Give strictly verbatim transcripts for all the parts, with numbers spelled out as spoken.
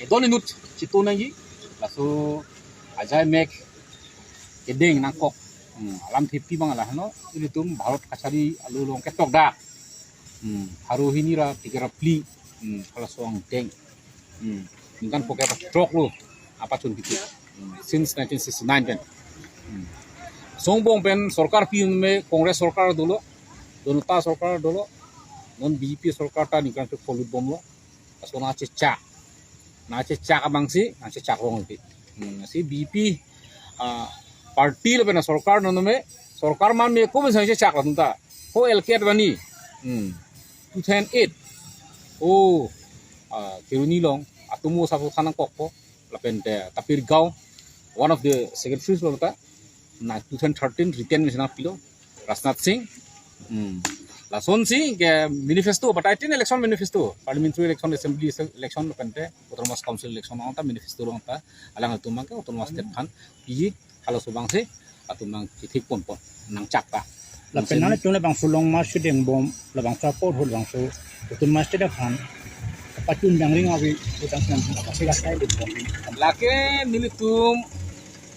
Don inut chitu nangji, laso ajai mek kedeng nangkok. Hmm, alam thepi abang lahelo, ilitum Bharat Kachari along ketokdak. Hmm, pharo hini ra tiga ra phli. Hmm, halaso angdeng. Hmm, ningkan phongo kep ra throk lo apachun pitu. Hmm, since nineteen sixty-nine pen. Hmm. Songbong pen sorkar pi me Congress sorkar dolo, Janata sorkar dolo, non B J P sorkar ta ningkan ke polut bomlo. Laso nangchechak. Nangchechak abangsi, nangchechak rong ti. Hmm, si B J P, ah, party lapen sorkar non me, sorkar man me ko men nangchechak latum ta. Ko L K Advani. Hmm. Two thousand eight. Oh, ah, Kheroni along, atomo sapo thanang kokpo. Lapen te Tapir Gaon, one of the secretaries lo ta. Na two thousand thirteen written mesen pilo Rajnath Singh. Hmm. Lasonsi ke manifesto, but I think election manifesto, parliamentary election, assembly election lapen te autonomous council election along ta manifesto along ta alangtum abangke autonomous state aphan piji halaso abangsi atum nangchethik ponpon nangchak ta. Lapen nangtum labangso Long March kedeng bom labangso apor ho labangso autonomous state aphan kapachun jangring ave utang nang kapasi lakai de bom. Lake nelitum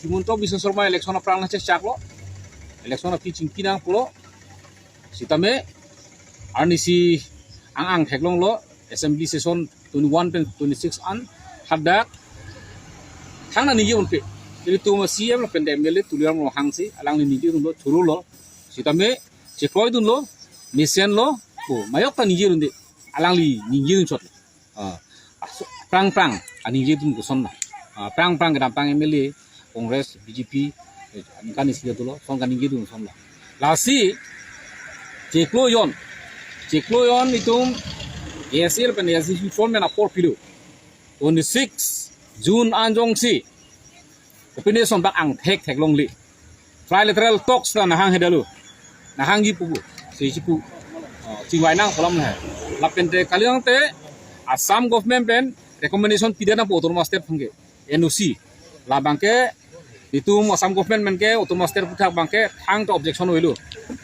Himanta Biswa Sarma election aphrang nangchechaklo. Election aphi chingki nang pulo. Sitame arnisi ang-ang theklonglo assembly session twenty-one pen twenty-six an hadak thang nangji unpe. Ilitum C M lapen M L A Tuliram Ronghang si alangli ningje dunlo, chorolo. Sitame chekroidunlo, mesenlo, ko mayok ta ningje dunde. Alangli ningje dun chot. Ah, aso-, prang prang aningje dun koson na. Ah, prang prang kedamtang M L A, Congress, B J P, eh, ningkan isi dolo, son kaningje dun son lo. Lasi chiklo jon, chiklo jon itum A S A lapen A S D C front men apor pilo. Twenty-six June anjongsi kopine son bak angthek theklongle. Trilateral talks ta nahang heda lo. Nahangji pu, si chipu. Oh, chingvai nang kolam na. Lapen te kaliang te Assam government pen recommendation pidet nangpo autonomous state aphan ke, N O C. Labangke itum Assam government pen ke autonomous state aphuthak abangke thangta objection avelo.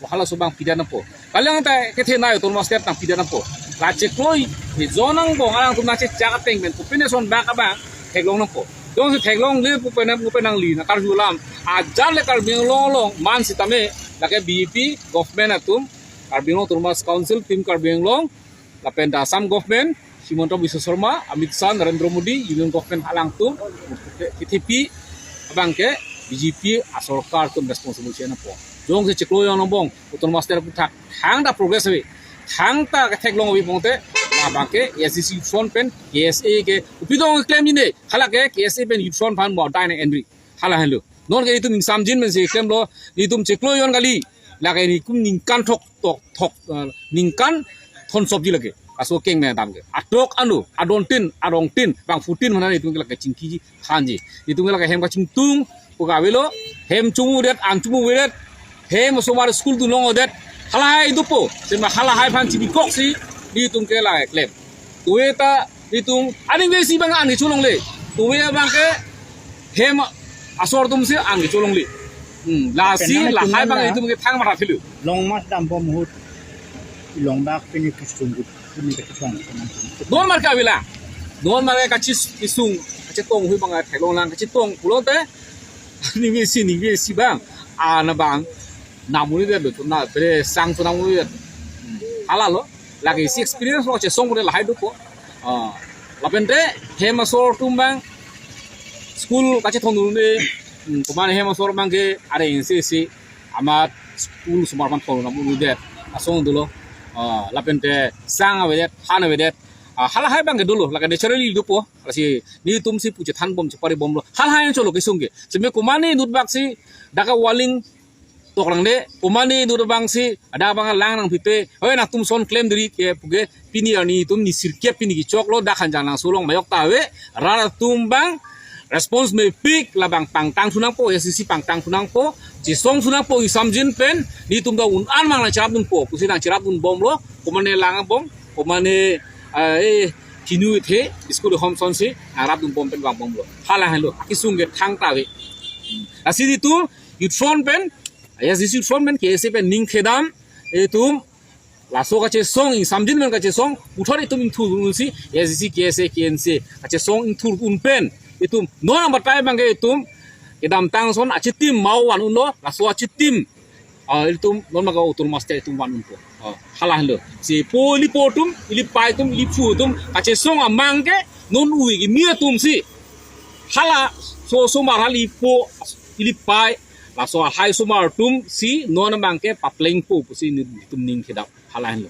Halaso abang pidet nangpo. Kaliang ta kethenei autonomous state nangpidet nangpo. La chiklo jon angbong alangtum nangchechak ateng pen kopine son bak abang theklong nangpo. Jongsi theklongle pu pen pu pen nangli nangkarju alam. Ajat le Karbi Anglong along man sitame lake B J P government atum, Karbi Anglong Autonomous Council, Team Karbi Anglong, lapen ta Assam government, Himanta Biswa Sarma, Amit Shah, Narendra Modi, Union government alangtum kethepi abangke B J P asorkar atum responsible si nangpo. Jongsi chiklo jon angbong autonomous state aphuthak thangta progress ave, thangta ketheklong ave pulote, labangke A S D C front pen K S A ke upi dong klemji ne, halake K S A pen front aphan mo dai nang enri. Hala henlo. Non ke itum ingsamjin pensi klemlo, itum chiklo jon kali. Lake nikum ningkan thok, thok, thok, eh, ningkan thon sopji lake. Aso keng me dam ke. Atok anu, adon tin, adong tin, bang fourteen mana itum ke lake chingkiji thanji. Itum ke lake hem kachingtung, puka avelo, hem chungudet, ang chungudet, hem osomar school dunlongdet, halahai dopo, sema halahai aphan chibikoksi, itum ke lake klem. Tuve ta itum aningve isi abang ang kecholongle. Tuve abangke hem asor atumsi ang kecholongle. Hmm, lasi penang lahai itum abang na itum ke thang mara philu. Long March dambom ahut Long Bak pini kisung gut, pini kisung. Non mar ke avela. Non mar ke kachis kisung, kachetong hui abang theklong lang kachetong pulote. Aningve isi, aningve isi abang. Ana abang. Namun ini lo, na, bre sang tu namun ini. Hmm. Hala lo. Lake isi experience lo, chesong pura lahai dopo. Ah, lapen te hem asor atum abang school kachethon dun de, hmm, komat hem asor abangke areng isi isi amat school osomar aphan thon namun udet asong dolo. Ah, lapen te sang avedet, han avedet. Ah, halahai abangke dolo, lake naturally dopo. Lasi netumsi pu chethan bom chepari bomlo. Halahai cholo kesung ke. Seme komat inut baksi dak ke waling tok lang de, komat inut abangsi, ada abang lang nangpipe, hoi nangtum son klem diri ke puke, pini arni itum ni sirkep pini kechoklo, dak hanjang nangsolong mayok ta ave, rat atum abang response mepik, labang pangtang thu nangpo, A S D C pangtang thu nangpo, chesong thu nangpo, ingsamjin pen, netum ta un-an abang nangcherap dunpo, pusi nangcherap dun bomlo, komat ne lang bom, komat ne, eh, eh, kinu the, school hom sonsi, nangrap dun bom pen vang bomlo. Hala henlo, akesung ke thangta ave. Lasi netum, Youth Front pen, A S D C Youth Front pen, K S A pen ning khedam, itum Laso kachesong, ingsamjin pen kachesong, puthot itum ingthur un si, A C C, K S A, K N C, kachesong ingthur un pen, itum non abatai abangke itum kedamtang ason achitim mau van unlo, laso achitim, ah, itum non abangke autonomous state itum van unpo. Ah, hala henlo. Si po ili po atum, ili pei atum, ili phu atum, kachesong amang ke non ui kimi atum si. Hala so osomar, hala ili po, ili pei, laso ahai osomar atum si non abangke paplengpo pusi nelitum ning kedap, hala henlo.